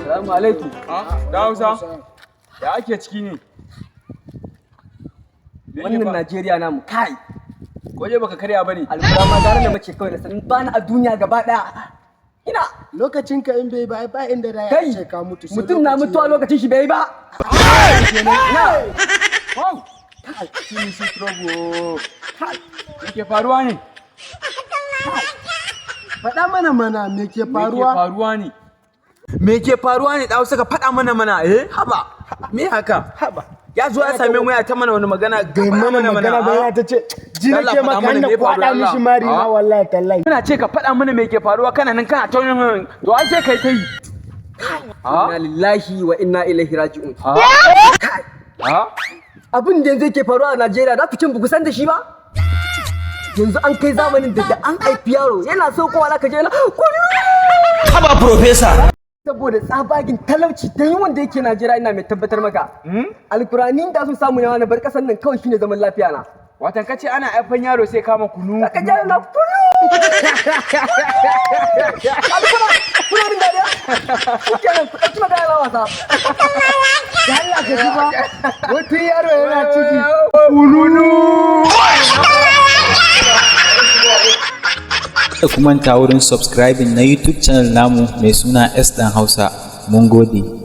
Salamu alaikum. Da Hausa, ya ake ciki ne? Me yake Wannan fa- Najeriya namu kai. Ko je baka karya bane? Alƙur'an ma gara na mace kawai da sanin bani a duniya gaba daya. Ina Lokacin ka in bai ba, ai ba inda da ya kai ce ka mutu. Sai mutum na lokaci mutuwa ya yi. Lokacin shi bai yi ba. Ina Wow! See me see trouble. Oh. Me ke faruwa ne? Faɗa mana mana, me ke Me ke faruwa? faruwa ne? Me ke faruwa ne? Dawo suka faɗa mana mana, eh, haba. Me haka? Haba. Ya zo ya same mu ya ta mana wani magana. Bai mana magana ba, ya ta ce ji Allah, nake faɗa maka mana na me ya faru, kwaɗa Allah. mishi mari ma Ah. wallahi tallahi. Muna ce ka faɗa mana me ke faruwa, kana nan kana ta wani, to ai sai kai ta yi. Inna lillahi wa inna ilaihi raji'un. Ha? Abin da yanzu yake faruwa a Najeriya, za ku cin buku san da shi ba? Yanzu an kai zamanin da an haifi yaro yana so kowa za ka je yana kullu. Haba, professor. Saboda tsabagin talauci da yawan da yake Najeriya, ina mai tabbatar maka. Alkurani da sun samu yawa na bar kasar nan kawai shine zaman lafiya na. Watan kace ana haifan yaro sai kama kunu. Ka je na kullu. Alkura, kuna min dariya? Shikenan, ku ɗauki magana na wasa. Da Allah ka ji ba. Wata yaro yana ciki. Kunu. Kada ku manta wurin subscribing na YouTube channel namu mai suna S Dan Hausa. Mun gode.